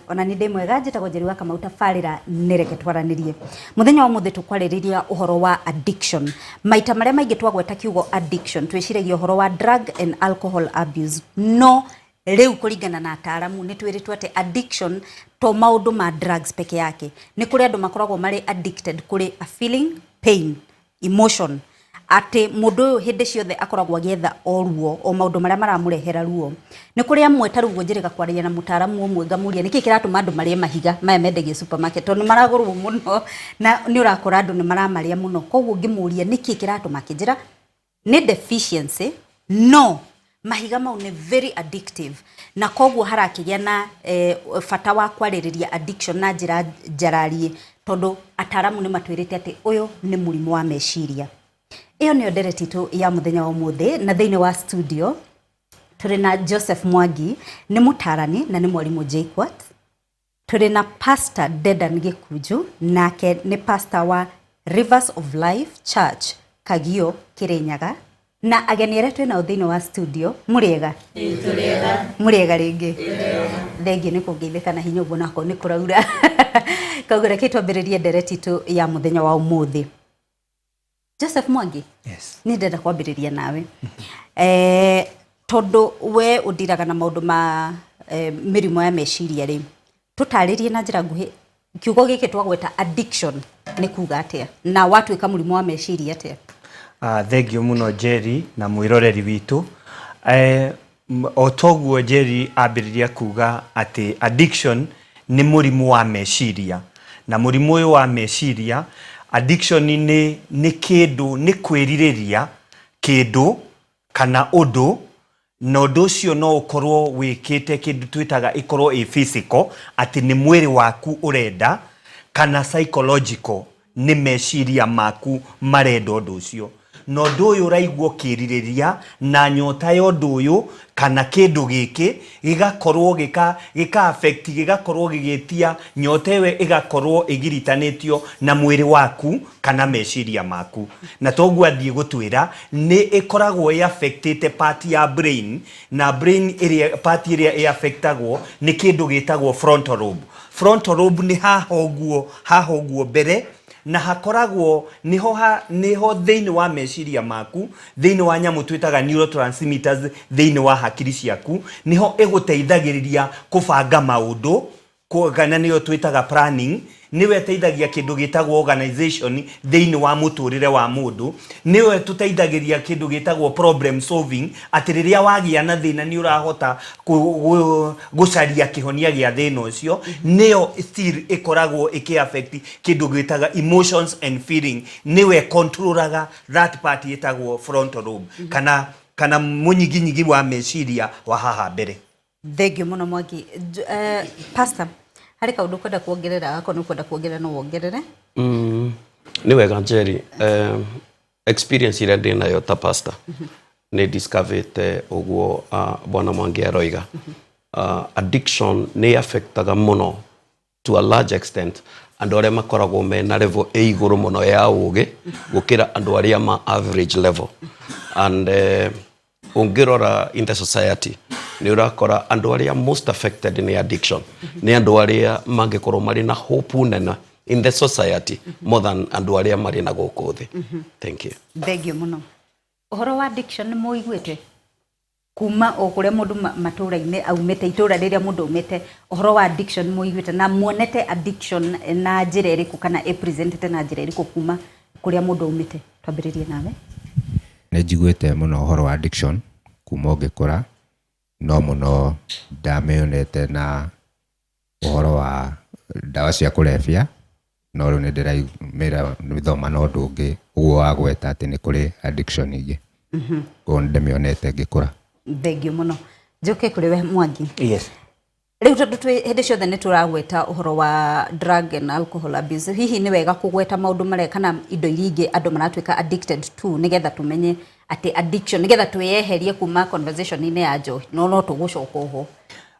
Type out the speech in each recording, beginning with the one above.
Ona nĩ ndĩ mwega, njĩtagwo Njeri wa Kamau, tabarĩra nĩ Reke Twaranĩrie. Mũthenya wa ũmũthĩ tũkwarĩrĩria ũhoro wa addiction. Maita marĩa maingĩ twagweta kiugo addiction twĩciragia ũhoro wa drug and alcohol abuse, no rĩu kũringana na ataaramu nĩ twĩrĩtwo atĩ addiction to maũndũ ma drugs peke yake. Nĩ kũrĩ andũ makoragwo marĩ addicted kũrĩ a feeling, pain, emotion, atĩ mũndũ ũyũ hĩndĩ ciothe akoragwo agĩetha o ruo, o maũndũ marĩa maramũrehera ruo. Nĩ kũrĩ amwe ta rĩu njĩrĩga kwaria na mũtaaramu ũmwe ngamũria nĩkĩ kĩratũma andũ marĩe mahiga maya mendagio supermarket, tondũ nĩ maragũrwo mũno na nĩ ũrakora andũ nĩ maramarĩa mũno. Koguo ngĩmũria nĩkĩ kĩratũma, akĩnjĩra nĩ deficiency, no mahiga mau nĩ very addictive, na koguo harakĩgĩa na bata wa kwarĩrĩria addiction na njĩra njarariĩ, tondũ ataramu nĩ matwĩrĩte atĩ ũyũ nĩ mũrimũ wa meciria. Ĩyo nĩyo ndereti itũ ya mũthenya wa ũmũthĩ, na thĩinĩ wa studio tũrĩ na Joseph Mwangi, nĩ mũtarani na nĩ mwarimũ JKUAT. Tũrĩ na Pastor Dedan Gĩkunju, nake nĩ pastor wa Rivers of Life Church, Kagio, Kirinyaga, na ageni arĩa twĩ nao thĩinĩ wa studio. Mũrĩega? Mũrĩega rĩngĩ? Thengiũ nĩ kũngeithĩka na hinya ũguo nakorwo nĩ kũraura. Koguo reke twambĩrĩrie ndereti itũ ya mũthenya wa ũmũthĩ. Joseph Mwangi. Yes. Nĩ ndenda kwambĩrĩria nawe tondũ we ũndiraga na maũndũ ma mĩrimũ ya meciria rĩ, tũtarĩrie na njĩra nguhĩ kiugo gĩkĩ twagweta addiction nĩ kuga atĩa, na watuĩka mũrimũ wa meciria atĩa? Thengiũ mũno Jerry na mwĩroreri witũ. O toguo Jerry ambĩrĩria kuga atĩ addiction nĩ mũrimũ wa meciria, na mũrimũ ũyũ wa meciria, addiction nĩ kĩndũ, nĩ kwĩrirĩria kĩndũ kana ũndũ, na ũndũ ũcio no ũkorwo wĩkĩte kĩndũ twĩtaga ĩkorwo ĩ physical, atĩ nĩ mwĩrĩ waku ũrenda, kana psychological, nĩ meciria maku marenda ũndũ ũcio. Na ũndũ ũyũ ũraigua ũkĩrirĩria na nyota ya ũndũ ũyũ kana kĩndũ gĩkĩ gĩgakorwo gĩka affect, gĩgakorwo gĩgĩtia nyota ĩyo, ĩgakorwo ĩgiritanĩtio na mwĩrĩ waku kana meciria maku. Na toguo athiĩ gũtwĩra nĩ ĩkoragwo ĩ affectĩte part ya brain, na brain ĩrĩa part ĩrĩa ĩ affectagwo nĩ kĩndũ gĩtagwo frontal lobe. Frontal lobe nĩ haha ũguo mbere, na hakoragwo niho niho thĩinĩ wa meciria maku, thĩinĩ wa nyamũ twĩtaga neurotransmitters thĩinĩ wa hakiri ciaku, niho ĩgũteithagĩrĩria kũbanga maũndũ, kana nĩyo twĩtaga planning. Nĩwe ĩteithagia kĩndũ gĩtagwo organization thĩinĩ wa mũtũrĩre wa mũndũ. Nĩwe tũteithagĩria kĩndũ gĩtagwo problem solving, atĩ rĩrĩa wagĩa na thĩna nĩ ũrahota gũcaria kĩhonia gĩa thĩna ũcio. Nĩyo still ĩkoragwo ĩkĩ affect kĩndũ gĩtaga emotions and feeling. Nĩwe controlaga that part ĩtagwo frontal lobe, kana mũnyiginyigi wa meciria wa haha mbere. Thengiũ mũno Mwangi. Pastor, harĩ kaũndũ ũkwenda kuongerera? Akorwo nĩ ũkwenda kuongerera, no wongerere. Nĩ wega Njeri, experience ĩrĩa ndĩ nayo ta pastor, nĩ discoverĩte ũguo bwana Mwangi aroiga, addiction nĩ affectaga mũno to a large extent andũ arĩa makoragwo mena level ĩ igũrũ mũno ya ũgĩ gũkĩra andũ arĩa ma average level. And ũngĩrora in the society, nĩ ũrakora andũ arĩa most affected nĩ addiction nĩ andũ arĩa mangĩkorwo marĩ na hope nene in the society more than andũ arĩa marĩ na gũkũ thĩ. Thank you. Thengiũ mũno. Ũhoro wa addiction nĩ mũiguĩte kuma o kũrĩa mũndũ matũũra-inĩ aumĩte, itũũra rĩrĩa mũndũ aumĩte? Ũhoro wa addiction nĩ mũiguĩte, na muonete addiction na njĩra ĩrĩkũ, kana ĩpresentete na njĩra ĩrĩkũ kuma kũrĩa mũndũ aumĩte? Twambĩrĩrie nawe. Nĩ njiguĩte mũno ũhoro wa addiction kuma ngĩkũra, no mũno ndamĩonete na ũhoro wa ndawa cia kũrebia, no rĩu nĩ ndĩrathoma na ũndũ ũngĩ ũguo wagweta atĩ nĩ kũrĩ addiction ingĩ. Koguo nĩ ndĩmĩonete ngĩkũra. Thengiũ mũno. Njoke kũrĩ we Mwangi. Yes. Rĩu tondũ twĩ hĩndĩ ciothe nĩ tũragweta ũhoro wa drug and alcohol abuse, hihi nĩ wega kũgweta maũndũ marĩa kana indo iria ingĩ andũ maratuĩka addicted to, nĩgetha tũmenye atĩ addiction, nĩgetha twĩyeherie kuma conversation-inĩ ya njohi, no tũgũcoka oho?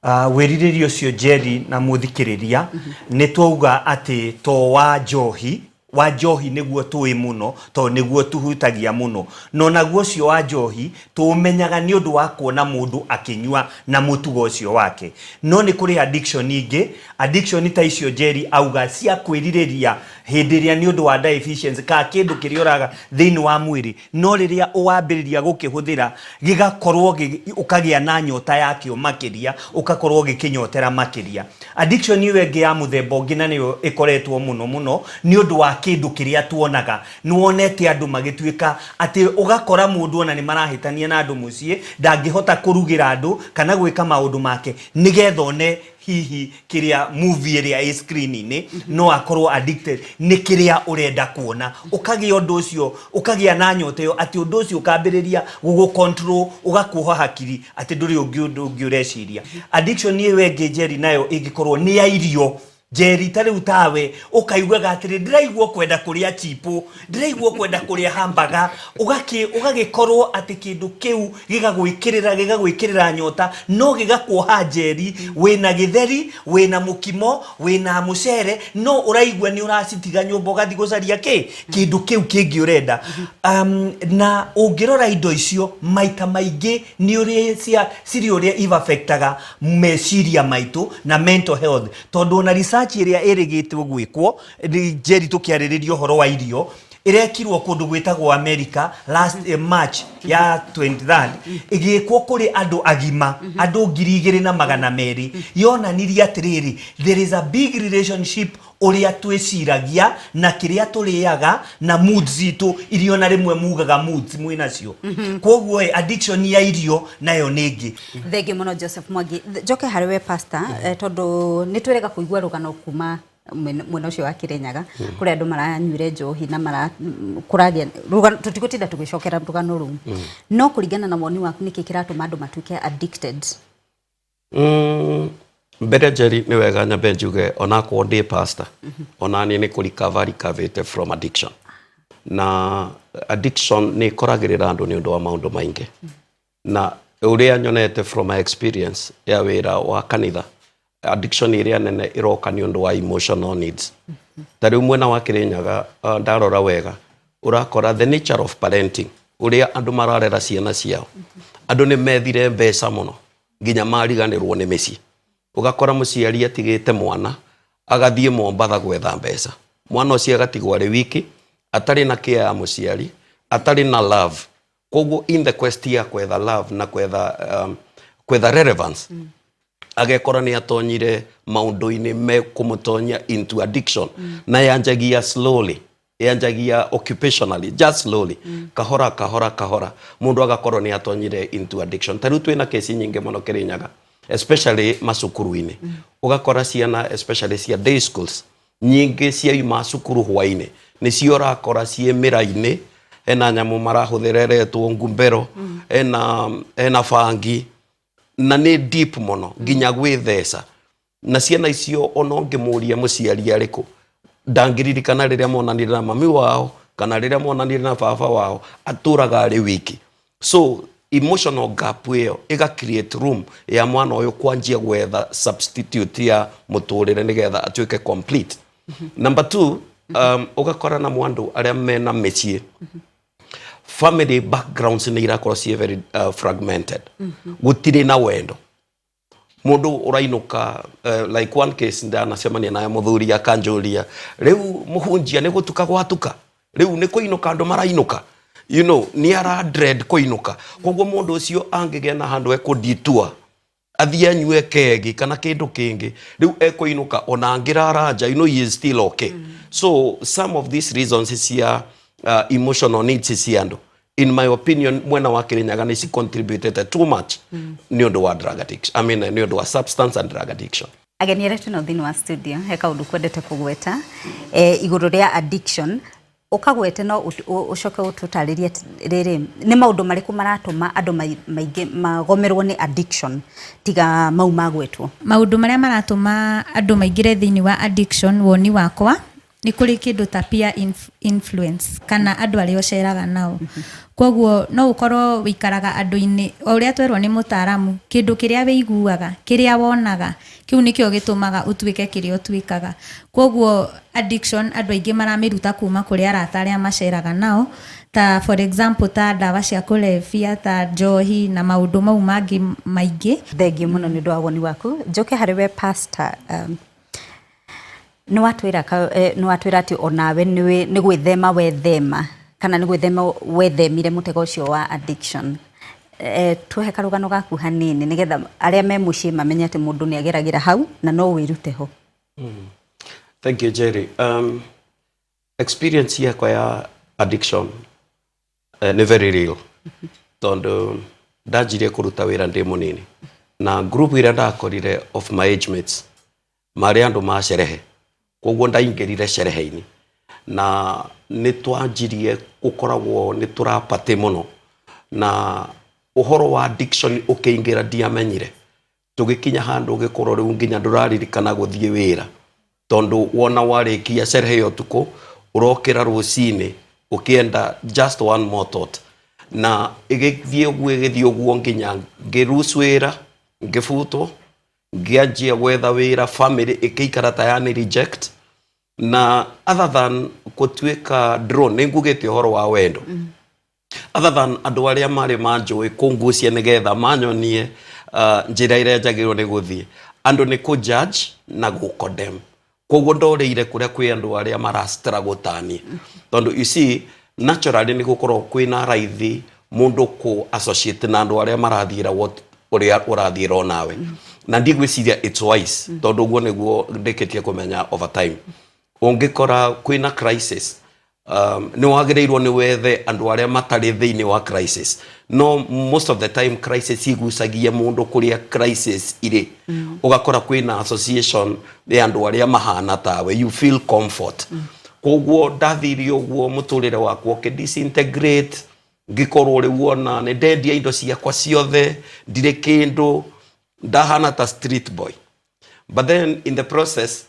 Wĩrirĩria ũcio Njeri na mũthikĩrĩria, nĩ twauga atĩ to wa njohi. Wa njohi nĩguo tũĩ mũno tondũ nĩguo tũhutagia mũno, na onaguo ũcio wa njohi tũũmenyaga nĩ ũndũ wa kuona mũndũ akĩnyua na mũtugo ũcio wake. No nĩ kũrĩ addiction ingĩ, addiction ta icio Njeri auga cia kwĩrirĩria hĩndĩ ĩrĩa nĩ ũndũ wa deficiency kana kĩndũ kĩrĩa ũraga thĩinĩ wa mwĩrĩ, no rĩrĩa wambĩrĩria gũkĩhũthĩra gĩgakorwo ũkagĩa na nyota yakĩo makĩria, ũgakorwo ũgĩkĩnyotera makĩria. Addiction ĩyo ĩngĩ ya mũthemba ũngĩ na nĩyo ĩkoretwo mũno mũno nĩ ũndũ wa kĩndũ kĩrĩa tuonaga. Nĩ wonete andũ magĩtuĩka atĩ ũgakora mũndũ ona nĩ marahĩtania na andũ mũciĩ, ndangĩhota kũrugĩra andũ kana gwĩka maũndũ make nĩgetha one hihi kĩrĩa movie ĩrĩa ĩ screen-inĩ, no akorwo addicted nĩ kĩrĩa ũrenda kuona. Ũkagĩa ũndũ ũcio, ũkagĩa na nyota ĩyo atĩ ũndũ ũcio ũkambĩrĩria gũgũ control, ũgakuoha hakiri atĩ ndũrĩ ũngĩ ũndũ ũngĩ ũreciria. Addiction ĩyo ĩngĩ Njeri nayo ĩngĩkorwo nĩ ya irio. Njeri ta rĩu tawe ũkaiguaga atĩrĩ ndĩraigua kwenda kũrĩa chipo, ndĩraigua kwenda kũrĩa hamburger, ũgagĩkorwo atĩ kĩndũ kĩu gĩgagwĩkĩrĩra gĩgagwĩkĩrĩra nyota no gĩgakuoha Njeri, wĩna gĩtheri, wĩna mũkimo, wĩna mũcere, no ũraigua nĩ ũracitiga nyũmba ũgathiĩ gũcaria kĩ? Kĩndũ kĩu kĩngĩ ũrenda. Na ũngĩrora indo icio maita maingĩ nĩ ũrĩa cia cirĩ ũrĩa ibaffectaga meciria maitũ na mental health, tondũ ona research ĩrĩa ĩrĩgĩtwo gwĩkwo Njeri tũkĩarĩrĩria ũhoro wa irio ĩrekirwo kũndũ gwĩtagwo America last March ya 23rd, ĩgĩkwo kũrĩ andũ agima andũ 2,200, yonanirie atĩrĩrĩ, there is a big relationship ũrĩa twĩciragia na kĩrĩa tũrĩaga na moods citũ, iria ona rĩmwe mugaga moods mwĩ nacio. Koguo addiction ya irio nayo nĩ ĩngĩ. Thengiũ mũno Joseph Mwangi. Njoke harĩ we pastor, tondũ nĩ twĩrĩga kũigua rũgano kuma mwena ũcio wa Kirinyaga kũrĩa andũ maranyuire njohi na mara kũragĩa rũgano, tũtigũtinda tũgĩcokera rũgano rũu, no kũringana na woni waku, nĩkĩ kĩratũma andũ matuĩke addicted? Mbere Njeri, nĩ wega nyambe njuge onakorwo ndĩ pastor, onaniĩ nĩ kũ recover recoverĩte from addiction, na addiction nĩ ĩkoragĩrĩra andũ nĩ ũndũ wa maũndũ maingĩ, na ũrĩa nyonete from my experience ya wĩra wa kanitha, addiction ĩrĩa nene ĩroka nĩ ũndũ wa emotional needs. Ta rĩu mwena wa Kirinyaga, ndarora wega ũrakora the nature of parenting, ũrĩa andũ mararera ciana ciao, andũ nĩ methire mbeca mũno nginya mariganĩrwo nĩ mĩciĩ. Ũgakora mũciari atigĩte mwana agathiĩ Mombatha gwetha mbeca, mwana ũcio agatigwo arĩ wiki, atarĩ na care ya mũciari, atarĩ na love. Koguo in the quest ya kwetha love na kwetha relevance, agekora nĩ atonyire maũndũ-inĩ mekũmũtonya into addiction. Na yanjagia slowly, yanjagia occupationally, just slowly, kahora kahora kahora, mũndũ agakorwo nĩ atonyire into addiction. Ta rĩu twĩna kesi nyingĩ mũno Kirinyaga, especially macukuru-inĩ. Ũgakora ciana, especially cia day schools, nyingĩ ciauma cukuru hwainĩ nĩcio ũrakora ciĩ mĩra-inĩ, hena nyamũ marahũthĩra ĩretwo ngumbero, hena bangi, na nĩ deep mũno nginya gwĩtheca. Na ciana icio ona ũngĩmũria mũciari arĩkũ, ndangĩririkana rĩrĩa monanire na mami wao kana rĩrĩa monanire na baba wao, atũraga arĩ wiki. So emotional gap ĩyo ĩga create room ya mwana ũyũ kwanjia gwetha substitute ya mũtũrĩre nĩgetha atuĩke complete. Number two, ũgakora na andũ arĩa mena mĩciĩ, family backgrounds nĩ irakorwo ciĩ very fragmented, gũtirĩ na wendo. Mundu ũrainũka, like one case ndanacemania naye, mũthuri akanjũria, "Rĩu mũhunjia, nĩ gũtuka gwatuka, rĩu nĩ kũinũka andũ marainũka?" Nĩ ara dread kũinũka. Koguo mũndũ ũcio angĩgĩa na handũ ekũditua athiĩ anyue kegi kana kĩndũ kĩngĩ, rĩu ekũinũka ona angĩrara nja, he is still okay. So some of these reasons cia emotional needs cia andũ, in my opinion, mwena wa Kirinyaga nĩ ci contributed too much nĩ ũndũ wa drug addiction, I mean, nĩ ũndũ wa substance and drug addiction. Ageni arĩa twĩnao thĩinĩ wa studio, he kaũndũ kwendete kũgweta igũrũ rĩa addiction, ũkagwete no ũcoke ũtũtarĩrie rĩrĩ nĩ maũndũ marĩkũ maratũma andũ maingĩ magomerwo nĩ addiction tiga mau magwetwo. Maũndũ marĩa maratũma andũ maingĩre thĩinĩ wa addiction, woni wakwa Nĩ kũrĩ kĩndũ ta peer influence kana andũ arĩa ũceraga nao. Koguo no ũkorwo wĩikaraga andũ-inĩ, o ũrĩa twerwo nĩ mũtaaramu, kĩndũ kĩrĩa wĩiguaga, kĩrĩa wonaga, kĩu nĩkĩo gĩtũmaga ũtuĩke kĩrĩa ũtuĩkaga. Koguo addiction andũ aingĩ maramĩruta kuma kũrĩ arata arĩa maceraga nao, ta for example ta ndawa cia kũrebia, ta njohi na maũndũ mau mangĩ maingĩ. Thengiũ mũno nĩ ũndũ wa woni waku. Njoke harĩ we pastor, nĩ watwĩra nĩ watwĩra atĩ onawe nĩ gwĩthema wethema kana nĩ gwĩthema wethemire mũtego ũcio wa addiction. Tũhe karũgano gaku hanini nĩgetha arĩa me mũciĩ mamenye atĩ mũndũ nĩ ageragĩra hau na no wĩrute ho. Thank you, Jerry. Experience yakwa ya addiction nĩ very real, tondũ ndanjirie kũruta wĩra ndĩ mũnini, na group ĩrĩa ndakorire of my age mates marĩ andũ ma cerehe. Koguo ndaingĩrire cerehe-inĩ na nĩ twanjirie gũkoragwo nĩ tũrapatĩ mũno, na ũhoro wa addiction ũkĩingĩra ndiamenyire. Tũgĩkinya handũ ũgĩkorwo rĩu nginya ndũraririkana gũthiĩ wĩra, tondũ wona warĩkia cerehe ya ũtukũ, ũrokĩra rũcinĩ ũkĩenda just one more thought. Na ĩgĩthiĩ ũguo, ĩgĩthiĩ ũguo, nginya ngĩrucu wĩra, ngĩbutwo, ngĩanjia gwetha wĩra, family ĩkĩikara ta yani reject. Na other than gũtuĩka drone, nĩ ngugĩte ũhoro wa wendo, other than andũ arĩa marĩ manjũĩ kũngucia nĩgetha manyonie njĩra ĩrĩa njagĩrĩirwo nĩ gũthiĩ, andũ nĩ kũ judge na gũ condemn. Koguo ndorĩire kũrĩa kwĩ andũ arĩa mara struggle tani, tondũ you see, naturally nĩ gũkorwo kwĩna raithi mũndũ kũ associate na andũ arĩa marathiĩra what ũrĩa ũrathiĩra onawe. Na ndigwĩciria it's wise, tondũ ũguo nĩguo ndĩkĩtie kũmenya over time. Ũngĩkora kwĩna crisis, nĩ wagĩrĩirwo nĩ wethe andũ arĩa matarĩ thĩinĩ wa crisis, no most of the time crisis igucagia mũndũ kũrĩa crisis irĩ. Ũgakora kwĩna association ya andũ arĩa mahana tawe, you feel comfort. Koguo ndathire ũguo, mũtũrĩre wakwa ũkĩ disintegrate, ngĩkorwo rĩu ona nĩ ndendia indo ciakwa ciothe, ndirĩ kĩndũ, ndahana ta street boy. But then in the process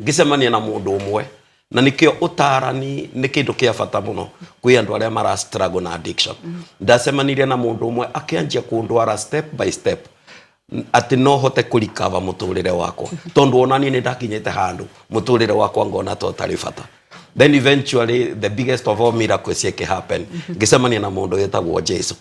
ngĩcemania na mũndũ ũmwe, na nĩkĩo ũtarani nĩ kĩndũ kĩa bata mũno kwĩ andũ arĩa mara struggle na addiction. Ndacemanirie na mũndũ ũmwe akĩanjia kũndwara step by step atĩ no hote kũrikava mũtũrĩre wakwa, tondũ ona niĩ nĩ ndakinyĩte handũ mũtũrĩre wakwa ngona ta ũtarĩ bata. Then eventually the biggest of all miracles ĩkĩ happen, ngĩcemania na mũndũ wĩtagwo Jesu.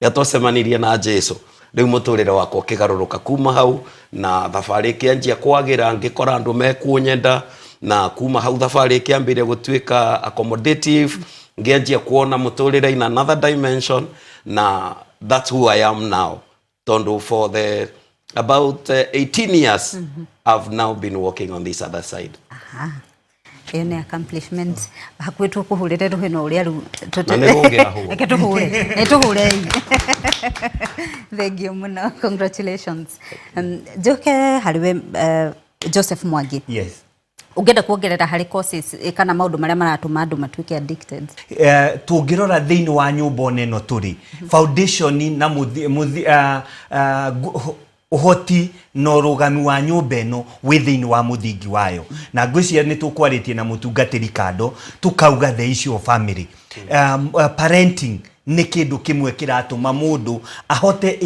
Rĩrĩa twacemanirie na Jesu, rĩu mũtũrĩre wakwa ũkĩgarũrũka kuma hau, na thabarĩ ĩkĩanjia kwagĩra, ngĩkora andũ mekunyenda. Na kuma hau thabarĩ ĩkĩambĩrĩria gũtuĩka accommodative, ngĩanjia kuona mũtũrĩre in another dimension, na that's who I am now, tondũ for the about 18 years I've now been working on this other side. Aha. Ĩyo nĩ accomplishment, hakuhĩ tũkũhũrĩre rũhĩ no ũrĩa rĩu. Na nĩ rũngĩrahũrwo. Reke tũhũre, nĩ tũhũrei. Thengiũ mũno, congratulations. Njoke harĩ we Joseph Mwangi. Yes. Ũngĩenda kuongerera harĩ causes kana maũndũ marĩa maratũma andũ matuĩke addicted? Tũngĩrora thĩinĩ wa nyũmba ona ĩno tũrĩ, foundation na mũthi, mũthi, ũhoti na ũrũgami wa nyũmba ĩno wĩ thĩinĩ wa mũthingi wayo. Na ngwĩciria nĩ tũkwarĩtie na mũtungatĩri kando, tũkauga the issue of family, parenting nĩ kĩndũ kĩmwe kĩratũma mũndũ ahote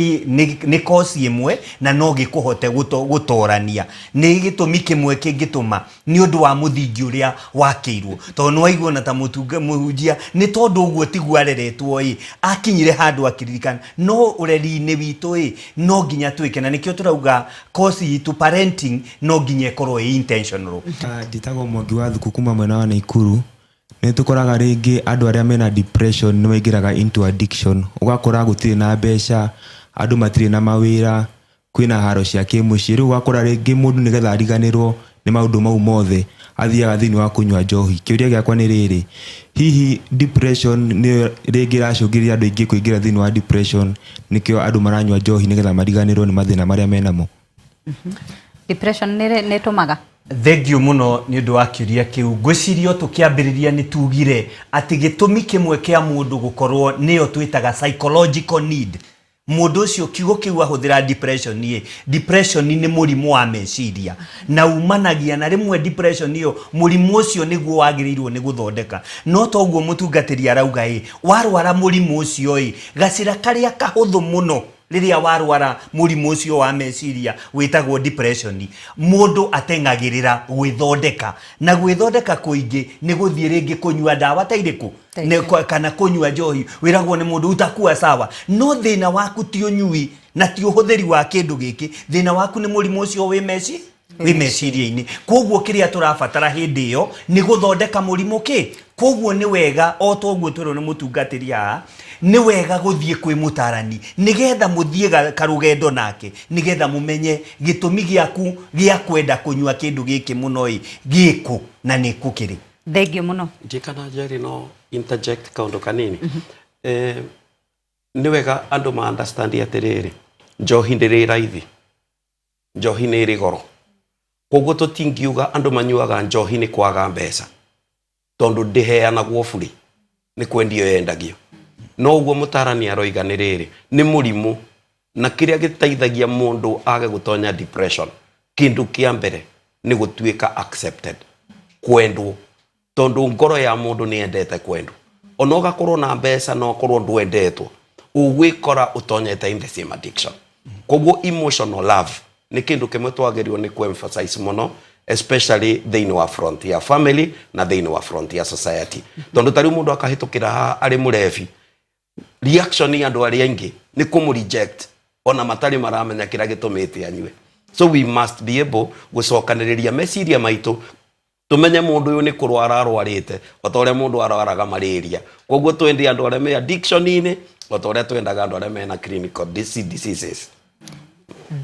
nĩ kosi ĩmwe na no gĩkũhote gũtorania. Nĩ gĩtũmi kĩmwe kĩngĩtũma nĩ ũndũ wa mũthingi ũrĩa wakĩirwo, tondũ nĩ waigua ona ta mũtunga mũhunjia, nĩ tondũ ũguo tiguo areretwo ĩ, akinyire handũ akĩririkana. No ũreri-inĩ witũ ĩ, no nginya twĩke, na nĩkĩo tũrauga kosi itũ parenting no nginya ĩkorwo ĩ intentional. Njĩtagwo Mwangi wa Thuku kuma mwena wa Naikuru. Nĩ tũkoraga rĩngĩ andũ arĩa mena depression nĩ maingĩraga into addiction. Ũgakora gũtirĩ na mbeca, andũ matirĩ na mawĩra, kwĩna haro cia kĩmũciĩ. Rĩu ũgakora rĩngĩ mũndũ nĩgetha ariganĩrwo nĩ maũndũ mau mothe athiaga thĩinĩ wa kũnyua njohi. Kĩũria gĩakwa nĩ rĩrĩ, hihi depression nĩyo rĩngĩ ĩracũngĩrĩria andũ aingĩ kũingĩra thĩinĩ wa depression, nĩkĩo andũ maranyua njohi nĩgetha mariganĩrwo nĩ mathĩna marĩa menamo? Depression nĩ ĩtũmaga? Thengiũ mũno nĩ ũndũ wa kĩũria kĩu. Ngwĩciria tũkĩambĩrĩria nĩ tugire atĩ gĩtũmi kĩmwe kĩa mũndũ gũkorwo nĩyo twĩtaga psychological need. Mũndũ ũcio kiugo kĩu ahũthĩra depression ĩ, depression nĩ mũrimũ wa meciria na umanagia na rĩmwe depression ĩyo mũrimũ ũcio nĩguo wagĩrĩirwo nĩ gũthondeka. No toguo mũtungatĩri arauga ĩ, warwara mũrimũ ũcio ĩ, gacĩra karĩa kahũthũ mũno rĩrĩa warwara mũrimũ ũcio wa meciria wĩtagwo depression, mũndũ ateng'agĩrĩra gwĩthondeka. Na gwĩthondeka kũingĩ nĩ gũthiĩ rĩngĩ kũnyua ndawa ta irĩkũ? Nĩ kana kũnyua njohi. Wĩragwo nĩ mũndũ utakuwa sawa. No thĩna waku ti ũnyui na ti ũhũthĩri wa kĩndũ gĩkĩ, thĩna waku nĩ mũrimũ ũcio wĩ meci wĩ meciria-inĩ. Koguo kĩrĩa tũrabatara hĩndĩ ĩyo nĩ gũthondeka mũrimũ kĩ. Koguo nĩ wega o ta ũguo twĩrwo nĩ mũtungatĩri haha, nĩ wega gũthiĩ kwĩ mũtarani nĩgetha mũthiĩ karũgendo nake, nĩgetha mũmenye gĩtũmi gĩaku gĩa kwenda kũnyua kĩndũ gĩkĩ mũno ĩ gĩkũ na nĩkũ kĩrĩ. Thengiũ mũno. Njikana Jerry no interject kaundu kanini. Nĩ wega andũ ma understand atĩrĩrĩ, njohi ndĩrĩ raithi, njohi nĩ ĩrĩ goro. Koguo tũtingiuga andũ manyuaga njohi nĩ kwaga mbeca, tondũ ndĩheanagwo burĩ, nĩ kwendio yendagio. No ũguo mũtarani aroiga nĩ rĩrĩ, nĩ mũrimũ, na kĩrĩa gĩteithagia mũndũ age gũtonya depression, kĩndũ kĩa mbere nĩ gũtuĩka accepted, kwendwo, tondũ ngoro ya mũndũ nĩ yendete kwendwo. Ona ũgakorwo na mbeca na ũkorwo ndwendetwo, ũgwĩkora ũtonyete in the same addiction. Koguo emotional love nĩ kĩndũ kĩmwe twagĩrĩirwo nĩ ku-emphasize mũno, especially thĩinĩ wa front ya family na thĩinĩ wa front ya society. Tondũ ta rĩu mũndũ akahĩtũkĩra haha arĩ mũrebi, reaction ya andũ arĩa aingĩ nĩ kũmũ reject ona matarĩ maramenya kĩrĩa gĩtũmĩte anyue. So we must be able gũcokanĩrĩria meciria maitũ, tũmenye mũndũ ũyũ nĩ kũrwara arwarĩte o ta ũrĩa mũndũ arwaraga malaria. Koguo twende andũ arĩa me addiction-inĩ o ta ũrĩa twendaga andũ arĩa mena clinical diseases.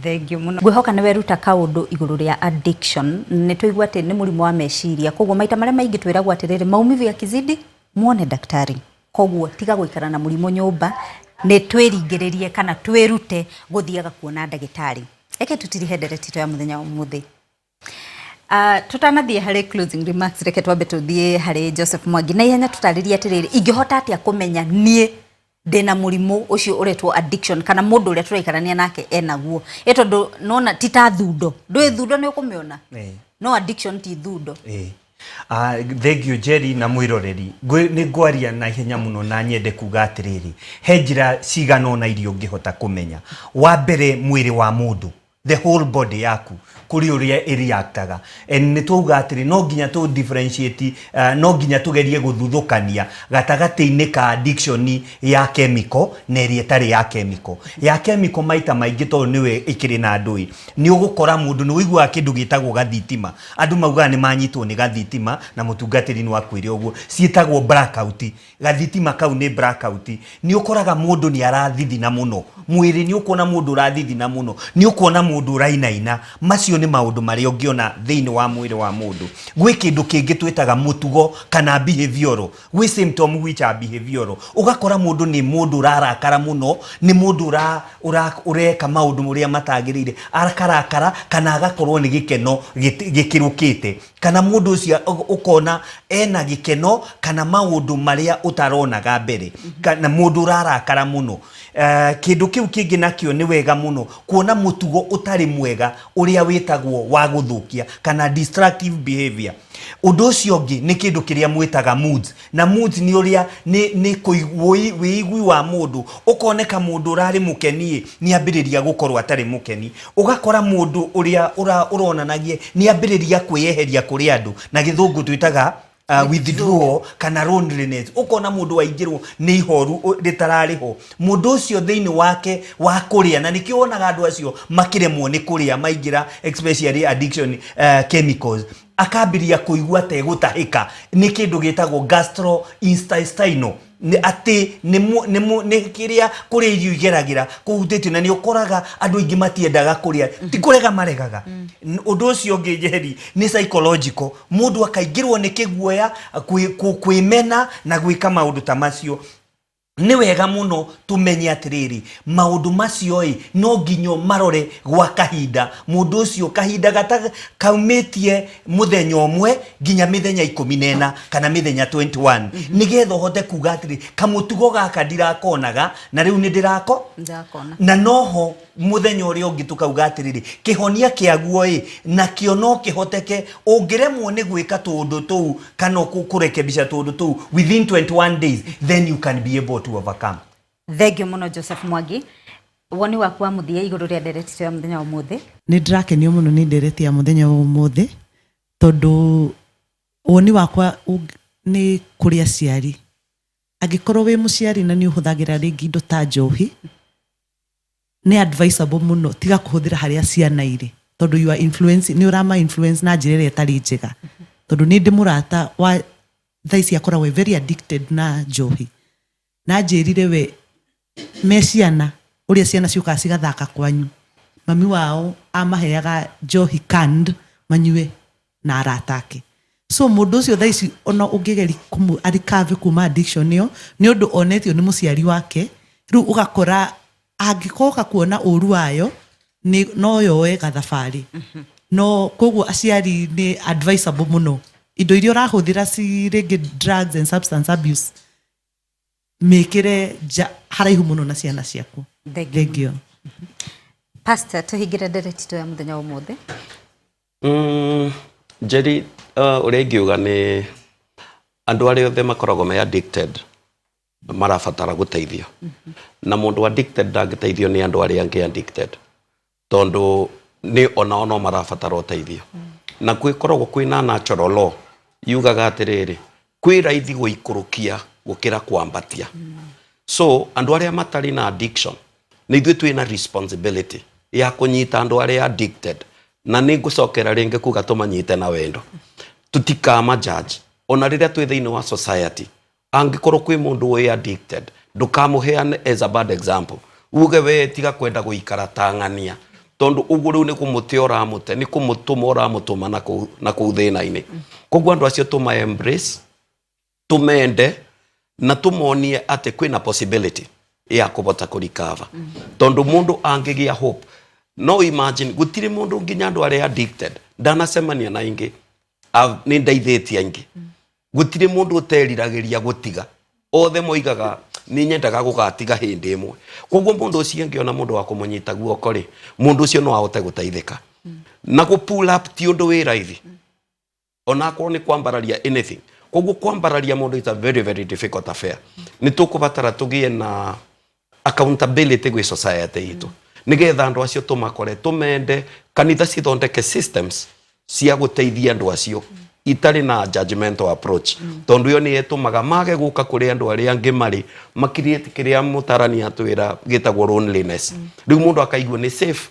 Thengiũ mũno. Ngwĩhoka nĩ weruta kaũndũ igũrũ rĩa addiction. Nĩ twaigua atĩ nĩ mũrimũ wa meciria. Koguo maita marĩa maingĩ twĩragwo atĩrĩrĩ, maumivu yakizidi muone daktari. Koguo tiga gũikara na mũrimũ nyũmba, nĩ twĩringĩrĩrie kana twĩrute gũthiaga kuona ndagĩtarĩ. Reke tũtirihe ndereti itũ ya mũthenya wa ũmũthĩ. Tũtanathiĩ harĩ closing remarks, reke twambe tũthiĩ harĩ Joseph Mwangi. Na ihenya tũtarĩrie atĩrĩrĩ, ingĩhota atĩa kũmenya niĩ ndĩna mũrimũ ũcio ũretwo addiction kana mũndũ ũrĩa tũraikarania nake enaguo? Ĩ tondũ nona ti ta thundo, ndũĩ thundo nĩ ũkũmĩona, no addiction ti thundo. Thengiũ Jerry na mwĩroreri. Nĩ ngwaria na ihenya mũno na nyende kuga atĩrĩrĩ, he njĩra cigana ũna iria ũngĩhota kũmenya. Wa mbere, mwĩrĩ wa mũndũ, the whole body yaku, kũrĩ ũrĩa ĩreactaga. And nĩ twauga atĩrĩ, no nginya tũ differentiate, no nginya tũgerie gũthuthũkania gatagatĩ-inĩ ka addiction ya chemical na ĩrĩa ĩtarĩ ya chemical. Ya chemical maita maingĩ tondũ nĩwe ĩkĩrĩ na andũ ĩ, nĩ ũgũkora mũndũ nĩ ũiguaga kĩndũ gĩtagwo gathitima. Andũ maugaga nĩ manyitwo nĩ gathitima na mũtungatĩri no akwĩre ũguo. Ciĩtagwo blackout. Gathitima kau nĩ blackout. Nĩ ũkoraga mũndũ nĩ arathithina mũno. Mwĩrĩ nĩ ũkuona mũndũ ũrathithina mũno. Nĩ ũkuona mũndũ ũrainaina. Macio nĩ maũndũ marĩa ũngĩona thĩinĩ wa mwĩrĩ wa mũndũ. Gwĩ kĩndũ kĩngĩ twĩtaga mũtugo kana behavioral. Gwĩ symptom which are behavioral. Ũgakora mũndũ nĩ mũndũ ũrarakara mũno, nĩ mũndũ ũreka maũndũ ũrĩa matagĩrĩire, akarakara kana agakorwo nĩ gĩkeno gĩkĩrũkĩte, kana mũndũ ũcio ũkona ena gĩkeno kana maũndũ marĩa ũtaronaga mbere, kana mũndũ ũrarakara mũno. Kĩndũ kĩu kĩngĩ nakĩo nĩ wega mũno kuona mũtugo ũtarĩ mwega ũrĩa wĩtagwo wa gũthũkia kana destructive behavior. Ũndũ ũcio ũngĩ nĩ kĩndũ kĩrĩa mwĩtaga moods, na moods nĩ ũrĩa nĩ wĩigui wa mũndũ. Ũkoneka mũndũ ũrarĩ mũkeni nĩ ambĩrĩria gũkorwo atarĩ mũkeni, ũgakora mũndũ ũrĩa ũronanagia nĩ ambĩrĩria kwĩyeheria kũrĩ andũ, na gĩthũngũ twĩtaga withdrawal kana loneliness. Ũkona mũndũ waingĩrwo nĩ ihoru rĩtararĩ ho, mũndũ ũcio thĩinĩ wake wa kũrĩa, na nĩkĩo wonaga andũ acio makĩremwo nĩ kũrĩa maingĩra especially addiction chemicals, akambĩrĩria kũigua ta egũtahĩka nĩ kĩndũ gĩtagwo gastrointestinal, nĩ atĩ nĩ kĩrĩa kũrĩa irio igeragĩra kũhutĩtio, na nĩ ũkoraga andũ aingĩ matiendaga kũrĩa, ti kũrega maregaga. Ũndũ ũcio ũngĩ Njeri nĩ psychological, mũndũ akaingĩrwo nĩ kĩguoya, kwĩmena na gwĩka maũndũ ta macio. Nĩ wega mũno tũmenye atĩrĩrĩ, maũndũ macio ĩ, no nginya ũmarore gwa kahinda. Mũndũ ũcio kahinda gata kaumĩtie mũthenya ũmwe nginya mĩthenya 14 kana mĩthenya 21, nĩgetha ũhote kuga atĩrĩ, kamũtugo gaka ndirakonaga na rĩu nĩ ndĩrako Ndakona. Na noho mũthenya ũrĩa ũngĩ tũkauga atĩrĩrĩ, kĩhonia kĩaguo ĩ, nakĩo no kĩhoteke ũngĩremwo nĩ gwĩka tũũndũ tũu kana kũrekebisha tũũndũ tũu within 21 days, then you can be able to overcome. Thengiũ mũno Joseph Mwangi, woni waku wa mũthia igũrũ rĩa ndereti itũ ya mũthenya wa ũmũthĩ. Nĩ ndĩrakenio mũno nĩ ndereti ya mũthenya wa ũmũthĩ, tondũ woni wakwa nĩ kũrĩ aciari. Angĩkorwo wĩ mũciari na nĩ ũhũthagĩra rĩngĩ indo ta njohi, nĩ advisable mũno tiga kũhũthĩra harĩa ciana irĩ, tondũ you are influencing, nĩ ũrama influence na njĩra ĩrĩa ĩtarĩ njega. Tondũ nĩ ndĩ mũrata wa thaa ici akoragwo e very addicted na njohi, na anjĩrire we me ciana, ũrĩa ciana ciũkaga cigathaka kwanyu, mami wao amaheaga njohi canned manyue na arata ake. So mũndũ ũcio thaa ici ona ũngĩgeria kũmũ recover kuma addiction ĩyo, nĩ ũndũ onetio nĩ mũciari wake. Rĩu ũgakora angĩkoka kuona ũru wayo, nĩ no yoe gathabarĩ. No koguo aciari nĩ advisable mũno, indo iria ũrahũthĩra ci rĩngĩ drugs and substance abuse, mĩkĩre nja haraihu mũno na ciana ciaku. Thengiũ. Thengiũ. Pastor, tũhingĩre ndereti itũ ya mũthenya wa ũmũthĩ. Njeri, ũrĩa ingiuga nĩ andũ arĩa othe makoragwo me addicted marabatara gũteithio, na mũndũ addicted ndangĩteithio nĩ andũ arĩa angĩ addicted, tondũ nĩ onao no marabatara ũteithio. Na kwĩkoragwo kwĩna natural law yugaga atĩrĩrĩ, kwĩ raithi gũikũrũkia gũkĩra kwambatia. So andũ arĩa matarĩ na addiction, nĩ ithuĩ twĩna responsibility ya kũnyita andũ arĩa addicted, na nĩ ngũcokera rĩngĩ kuga tũmanyite na wendo, tũtikama judge. Ona rĩrĩa twĩ thĩinĩ wa society, angĩkorwo kwĩ mũndũ wĩ addicted, ndũkamũheane as a bad example, uge we tiga kwenda gũikara ta ng'ania, tondũ ũguo rĩu nĩ kũmũte ũramũte, nĩ kũmũtũma ũramũtũma na kũu thĩna-inĩ. Koguo andũ acio tũma embrace, tũmende na tũmonie atĩ kwĩna possibility ya kũhota kũ recover, tondũ mũndũ angĩgĩa hope, no imagine gũtirĩ mũndũ, nginya andũ arĩa addicted ndanacemania na ingĩ, nĩ ndeithĩtie aingĩ, gũtirĩ mũndũ ũteriragĩria gũtiga. Othe moigaga nĩ nyendaga gũgatiga hĩndĩ ĩmwe. Koguo mũndũ ũcio angĩona mũndũ wa kũmũnyita guoko rĩ, mũndũ ũcio no ahote gũteithĩka. Na gũ pull up ti ũndũ wĩ raithi, onakorwo nĩ kwambararia anything. Koguo kwambararia mũndũ is a very very difficult affair. Nĩ tũkũbatara tũgĩe na accountability gwĩ society itũ, nĩgetha andũ acio tũmakore, tũmende, kanitha cithondeke systems cia gũteithia andũ acio itarĩ na judgmental approach, tondũ ĩyo nĩ ĩtũmaga mage gũka kũrĩ andũ arĩa angĩ marĩ makiriĩte kĩrĩa mũtarani atwĩra gĩtagwo loneliness. Rĩu mũndũ akaigua nĩ safe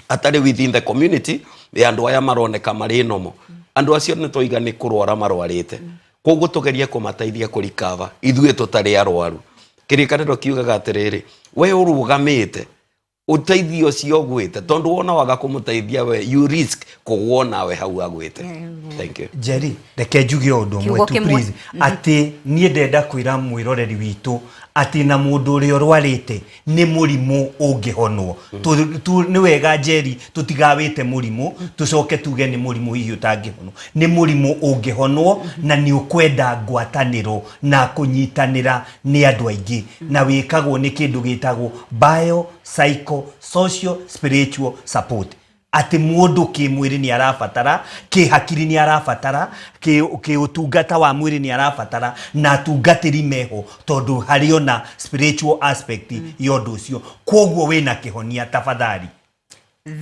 atarĩ within the community ya andũ aya maroneka marĩ nomo. Andũ acio nĩ tũiga nĩ kũrwara marwarĩte, koguo tũgerie kũmateithia kũ recover ithuĩ tũtarĩ arwaru. Kĩrĩkanĩro kiugaga atĩrĩrĩ, we ũrũgamĩte ũteithio ũcio ũgwĩte, tondũ wona waga kũmũteithia, we you risk kũgwo nawe hau agwĩte. Thank you. Njeri, reke njuge ũndũ ũmwe Kiugo tu kĩmwe. please, atĩ niĩ ndenda kwĩra mwĩroreri witũ atĩ na mũndũ ũrĩa ũrwarĩte nĩ mũrimũ ũngĩhonwo. Nĩ wega Njeri tũtigawĩte mũrimũ tũcoke tuge nĩ mũrimũ hihi ũtangĩhonwo. Nĩ mũrimũ ũngĩhonwo, na nĩ ũkwenda ngwatanĩro na kũnyitanĩra nĩ andũ aingĩ, na wĩkagwo nĩ kĩndũ gĩtagwo bio psycho social spiritual support, atĩ mũndũ kĩmwĩrĩ nĩ arabatara, kĩhakiri nĩ arabatara, kĩũtungata wa mwĩrĩ nĩ arabatara, na atungatĩri meho, tondũ harĩ ona spiritual aspect ya ũndũ ũcio. Koguo wĩna kĩhonia, tafadhali.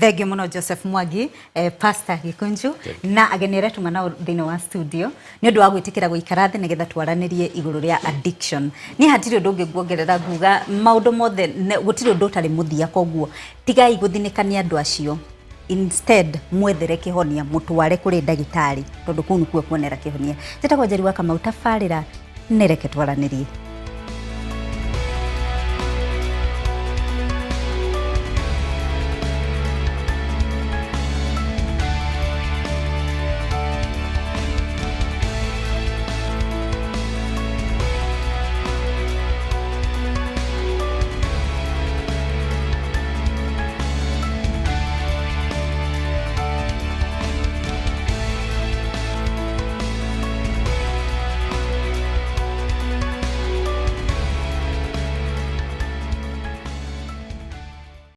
Thengiũ mũno Joseph Mwangi, Pastor Gikunju na ageni arĩa tuma nao thĩinĩ wa studio nĩ ũndũ wa gwĩtĩkĩra gũikara thĩ nĩgetha twaranĩrie igũrũ rĩa addiction. Niĩ hatirĩ ũndũ ũngĩ nguongerera, nguga maũndũ mothe gũtirĩ ũndũ ũtarĩ mũthia, koguo tigai gũthinĩka nĩ andũ acio. Instead mwethere kĩhonia, mũtware kũrĩ ndagĩtarĩ, tondũ kũu nĩkuo kuonera kĩhonia. Njĩtagwo Njeri wa Kamau, tabarĩra nĩ Reke Twaranĩrie.